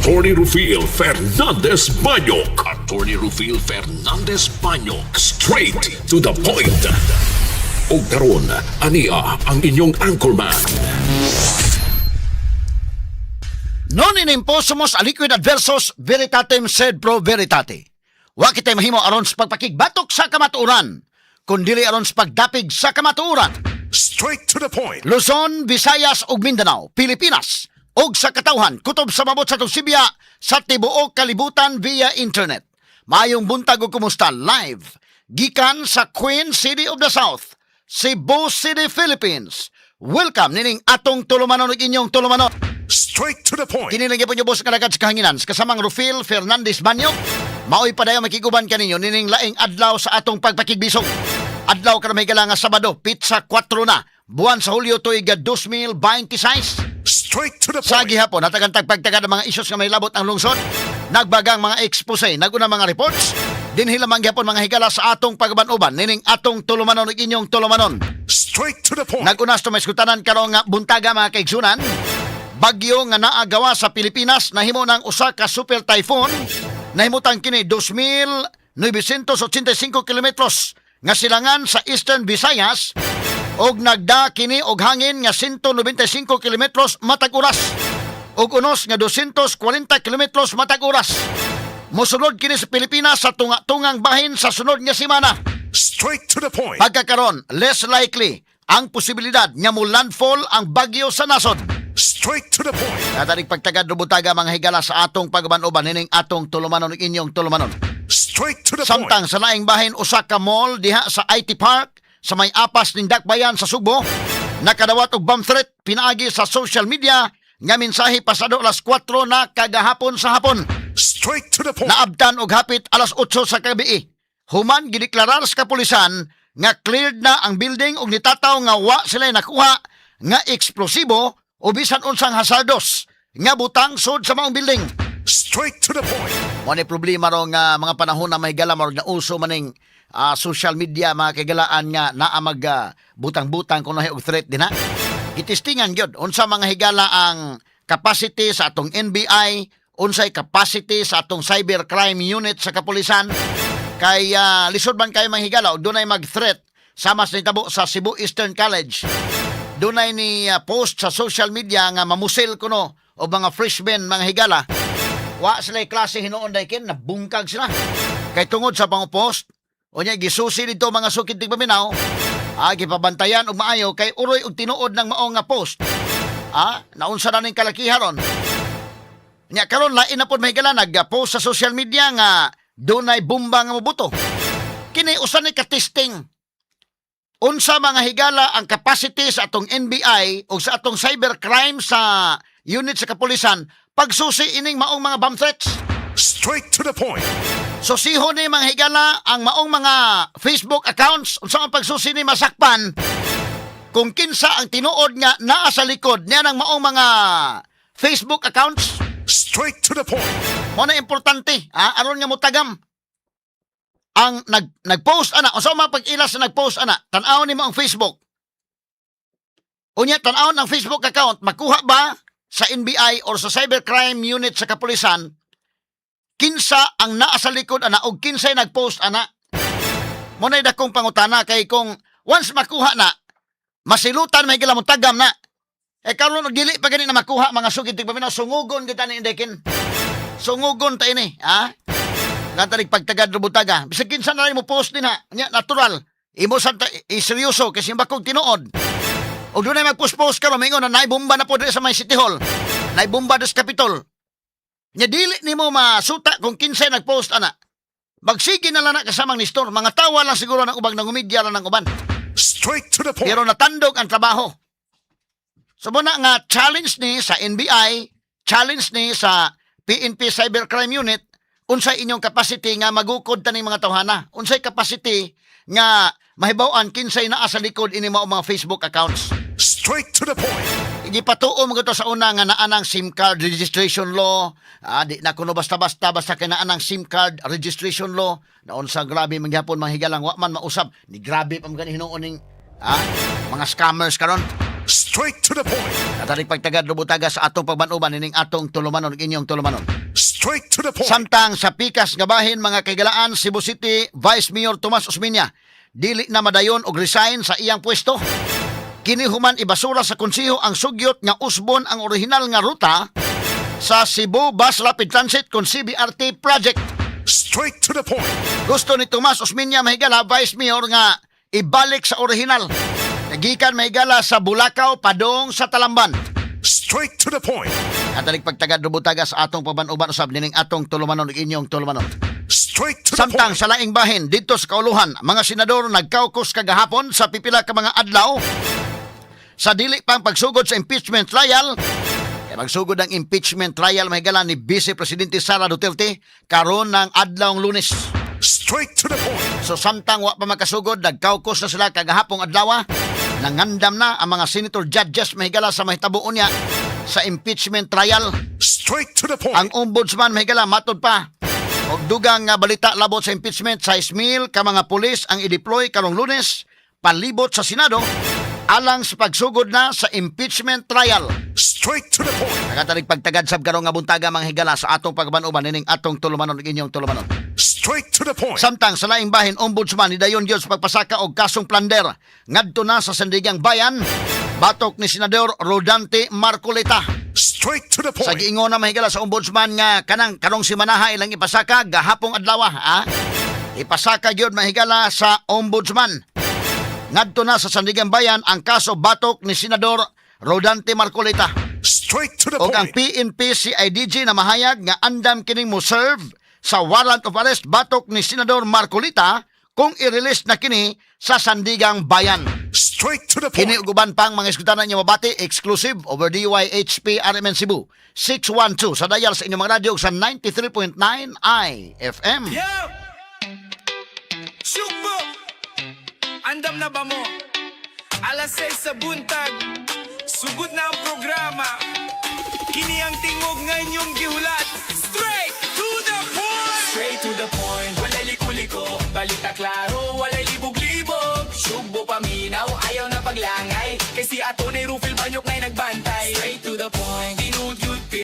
Attorney Rufil Fernandez Banyok. Attorney Rufil Fernandez Banyok. Straight to the point. Og karon, ania ang inyong anchorman. Non in imposumus aliquid adversus veritatem sed pro veritate. Wa kitay mahimo aron sa pagpakigbatok sa kamatuoran, kundili aron sa pagdapig sa kamatuoran. Straight to the point. Luzon, Visayas ug Mindanao, Pilipinas ug sa katawhan kutob sa mabot sa Sibya sa tibuok kalibutan via internet. Maayong buntag ug kumusta live gikan sa Queen City of the South, Cebu City, Philippines. Welcome nining atong tulumanon ug inyong tulumanon. Straight to the point. Kini lang gyapon yung boss nga alagad sa kahanginan kasamang Rufil Fernandez Banyo. Maoy padayon makiguban kaninyo nining laing adlaw sa atong pagpakigbisog. Adlaw karon, may nga Sabado, petsa 4 na, buwan sa Hulyo, tuig 2026. Straight to the Sa gihapon, hatagan tagpagtaga ng mga isyos nga may labot ang lungsod, nagbagang mga expose, naguna mga reports, dinhi lamang gihapon, mga higala, sa atong pagban-uban, nining atong tulumanon ug inyong tulumanon. Straight to the point. Nag-unas to may skutanan karon nga buntaga, mga kaigsunan. Bagyo nga naagawa sa Pilipinas nahimo ng usa ka super typhoon. Nahimutang kini 2,985 kilometros nga silangan sa Eastern Visayas og nagda kini og hangin nga 195 kilometros matag oras ug unos nga 240 kilometros matag oras. Mosulod kini sa Pilipinas sa tunga-tungang bahin sa sunod nga semana. Straight to the point. Pagkakaron, less likely ang posibilidad nga mo landfall ang bagyo sa nasod. Straight to the point. Natarig pagtagad rubutaga, mga higala, sa atong pagban-uban nining atong tulumanon ug inyong tulumanon. Straight to the point. Samtang sa laing bahin, usa ka mall diha sa IT Park sa may apas ning Dakbayan sa Sugbo nakadawat og bomb threat pinaagi sa social media nga mensahe pasado alas 4 na kagahapon sa hapon. Straight to the point. Naabtan og hapit alas 8 sa kagabi. Human gideklarar sa kapulisan nga cleared na ang building ug nitataw nga wa sila nakuha nga eksplosibo o bisan unsang hazardous nga butang sud sa maong building. Straight to the point. Mo ni problema ro nga mga panahon na may gala na uso maning social media, mga kagalaan, nga naa mag butang-butang kuno og threat din ha. Gitistingan gyud unsa, mga higala, ang capacity sa atong NBI, unsay capacity sa atong cybercrime unit sa kapulisan, kay lisod man kayo, mga higala, og dunay mag-threat sama sa nitabo sa Cebu Eastern College. Dunay ni post sa social media nga mamusil kuno o mga freshmen, mga higala. Wa sila klase hinuon daykin, nabungkag sila. Kay tungod sa pang-post, unya gisusi dito, mga sukid tigpaminaw, gipabantayan og maayo kay uroy og tinuod ng mao nga post. Naunsa na ning kalakiha ron. Nya karon lain na pod, mahigala, nag-post sa social media nga dunay bomba nga mobuto. Kini usa ni ka-testing. Unsa, mga higala, ang capacity sa atong NBI o sa atong cybercrime sa unit sa kapulisan pagsusi ining maong mga bomb threats. Straight to the point. Susihon ni, mga higala, ang maong mga Facebook accounts. Unsa ang pagsusi ni? Masakpan kung kinsa ang tinuod nga naa sa likod niya ng maong mga Facebook accounts. Straight to the point. Mo na importante, ha? Aron nga mutagam ang nag nag-post ana. Unsa man pag-ila sa nag-post ana? Tan-awon nimo ang Facebook. Unya tan-awon ang Facebook account, makuha ba sa NBI or sa cybercrime unit sa kapulisan kinsa ang naa sa likod ana og kinsay nag-post ana? Mo na dakong pangutana kay kung once makuha na, masilutan may mo tagam na. Eh karon og dili pa gani na makuha, mga sugid tigpaminaw, sungugon kita ni indekin. Sungugon ta ini, ha? Natarig pagtagad rubutaga. Bisag kinsa na lang mo post din ha. Nya natural. Imo sa iseryoso kasi bakog tinuod. Og dunay magpost-post karon mingon na naibomba na po diri sa may City Hall. Naibomba sa Capitol. Nya dili nimo masuta kung kinsay nagpost ana. Magsige na lang na kasamang ni store. Mga tawa lang siguro ng ubang nangumidya lang ng uban. Straight to the point. Pero natandog ang trabaho. So muna nga challenge ni sa NBI, challenge ni sa PNP Cybercrime Unit, unsay inyong capacity nga magukod taning mga tawhana? Unsay capacity nga mahibaw-an kinsay naa sa likod ini mao mga Facebook accounts? Straight to the point. Gipatuo mo to sa una nga naa ng SIM card registration law. Di na kuno basta-basta, basta kay naa ng SIM card registration law. Naunsa grabe man gyapon, mga higalang, wa man mausab. Ni grabe pa man gani hinuon ning mga scammers karon. Straight Straight to the point. Natarik pagtagad lubutaga sa atong pagbanuban ining atong tulumanon, inyong tulumanon. Straight to the point. Samtang sa pikas nga bahin, mga kaigalaan, Cebu City Vice Mayor Tomas Osmeña dili na madayon og resign sa iyang pwesto. Kini human ibasura sa konseho ang sugyot nga usbon ang orihinal nga ruta sa Cebu Bus Rapid Transit kon CBRT project. Straight to the point. Gusto ni Tomas Osmeña, mahigala, Vice Mayor, nga ibalik sa orihinal. Nagikan, mahigala, sa Bulacau padong sa Talamban. Straight to the point. At pagtagad rubutaga sa atong paban-uban usab nining atong tulumanon ug inyong tulumanon. Straight to the Samtang point. sa laing bahin dito sa kauluhan, mga senador nagkaukos kagahapon sa pipila ka mga adlaw sa dili pang pagsugod sa impeachment trial. Kaya magsugod ang impeachment trial, mahigala, ni Vice Presidente Sara Duterte karon ng adlawng Lunes. Straight to the point. So samtang wa pa makasugod, nagkaukos na sila kagahapong adlaw. Nangandam na ang mga senator judges, mahigala, sa mahitabo unya sa impeachment trial. Straight to the point. Ang ombudsman, mahigala, matod pa og dugang nga balita labot sa impeachment, sa 6,000 ka mga pulis ang i-deploy karong Lunes palibot sa Senado alang sa pagsugod na sa impeachment trial. Straight to the point. Nakatarig pagtagad sab karong nga buntaga, mga higala, sa atong pagbanuban nining atong tulumanon ug inyong tulumanon. Straight to the point. Samtang sa laing bahin, ombudsman ni dayon gyud sa pagpasaka og kasong plunder ngadto na sa Sandigang Bayan batok ni Senador Rodante Marcoleta. Straight to the Sa point. giingon na, mahigala, sa ombudsman nga kanang karong simanaha ilang ipasaka gahapong adlaw ha. Ipasaka gyud, mahigala, sa ombudsman. Ngadto na sa Sandigan Bayan ang kaso batok ni Senador Rodante Marcoleta. Straight to the Og ang point. PNP CIDG na mahayag nga andam kining mo serve sa warrant of arrest batok ni Senador Marcoleta kung i-release na kini sa Sandigang Bayan. Straight to the Kini point. ug uban pang mga iskutanan niyo mabati exclusive over DYHP RMN Cebu 612 sa dial sa inyong mga radyo sa 93.9 IFM. Yo! Sugbo! Andam na ba mo? Alas 6 sa buntag. Sugod na ang programa. Kini ang tingog nga inyong gihulat. Straight to the point! Straight to the point, walay liko-liko. Balita klaro.